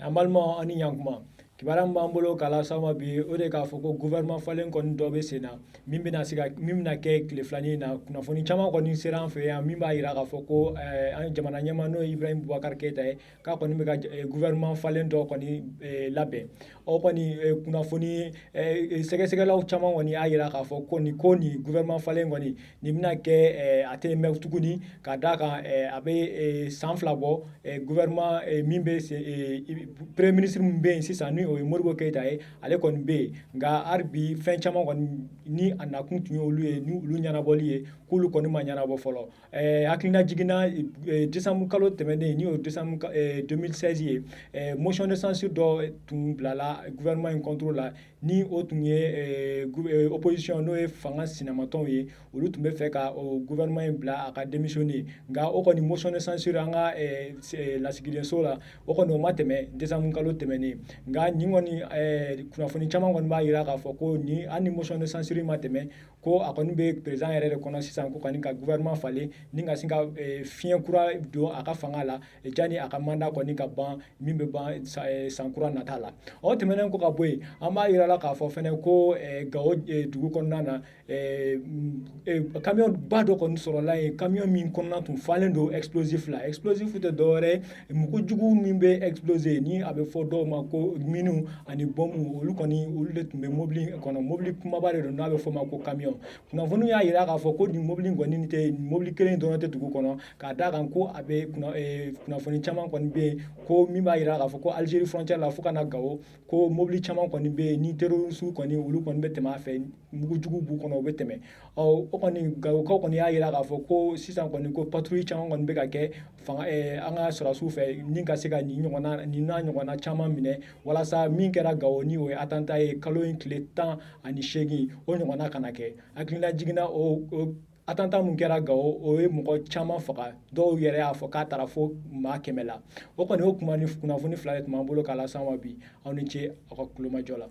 An balimaw, aw ni ɲankuma. Kibaruya min b'an bolo k'a lase aw ma bi, o de k'a fɔ ko gouvernement falen kɔni dɔ bɛ sen na, min bɛna se ka min bɛna kɛ tile filanin na. Kunnafoni caman kɔni sera an fɛ yan min b'a jira k'a fɔ ko an jamana ɲɛmaa, n'o ye Ibrahim Boubacar Keita ye, k'a kɔni bɛ ka gouvernement falen dɔ kɔni labɛn. O kɔni kunnafoni sɛgɛsɛgɛlaw caman kɔni y'a jira k'a fɔ ko nin ko nin gouvernement falen kɔni nin bɛna kɛ, a tɛ mɛn tuguni, ka d'a kan a bɛ san 2 bɔ, gouvernement min bɛ, premier ministre min bɛ yen sisan, ni o ye Modibo Keyita ye, ale kɔni bɛ yen. Nka hali bi, fɛn caman kɔni ni a nakun tun ye olu ye, ni olu ɲɛnabɔli ye, k'olu kɔni ma ɲɛnabɔ fɔlɔ. Hakilina jiginna, décembre kalo tɛmɛnen, ni o ye décembre 2016 ye, motion de censure dɔ tun bilala gouvernement in contre la, ni o tun ye opposition, n'o ye fanga sinamatɔnw ye, olu tun bɛ fɛ ka o gouvernement in bila a ka démissionner. Nka o kɔni motion de censure an ka lasigidenso la, o kɔni o ma tɛmɛ décembre kalo tɛmɛnen. Nka nin kɔni kunnafoni caman kɔni b'a jira k'a fɔ ko ni hali ni motion de censure ma tɛmɛ, ko a kɔni bɛ président yɛrɛ de kɔnɔ sisan ko kɔni ka gouvernement falen ni ka sin ka fiɲɛ kura don a ka fanga la, janni a ka mandat kɔni ka ban, min bɛ ban san kura nata la. O tɛmɛnen kɔ ka bɔ yen, an b'a yira la k'a fɔ fɛnɛ ko Gawo dugu kɔnɔna na, camion ba dɔ kɔni sɔrɔla yen, camion min kɔnɔna tun falen don explosif la. Explosif tɛ dɔwɛrɛ ye, mugu jugu min bɛ exploser, ni a bɛ fɔ dɔw ma ko mine ani bombe. Olu kɔni, olu de tun bɛ mobili kɔnɔ. Mobili kumaba de don n'a bɛ fɔ o ma ko camion. Kunnafoniw y'a jira k'a fɔ ko nin mobili kɔni tɛ mobili kelen dɔrɔn tɛ dugu kɔnɔ, k'a d'a kan ko a bɛ kunnafoni caman kɔni bɛ yen ko min b'a jira k'a fɔ ko Algérie frontière la fo ka na Gawo, ko mobili caman kɔni bɛ yen ni terroriste kɔni, olu kɔni bɛ tɛmɛ a fɛ, mugujugu b'u kɔnɔ, u bɛ tɛmɛ. Ɔ, o kɔni, Gawokaw kɔni y'a jira k'a fɔ ko sisan kɔni, ko patrouille caman kɔni bɛ ka kɛ fanga an ka sɔrɔdasiw fɛ, ni ka se ka nin ɲɔgɔnna nin n'a ɲɔgɔnna caman minɛ, walasa min kɛra Gawo, ni o ye attentat ye kalo in tile 18, o ɲɔgɔnna kana kɛ. Hakilina jiginna, o attentat min kɛra Gawo, o ye mɔgɔ caman faga, dɔw yɛrɛ y'a fɔ k'a taara fo maa 100 la. O kɔni, o kuma ni kunnafoni fila de tun b'an bolo k'a lase aw ma bi. Aw ni ce aw ka kulomajɔ la.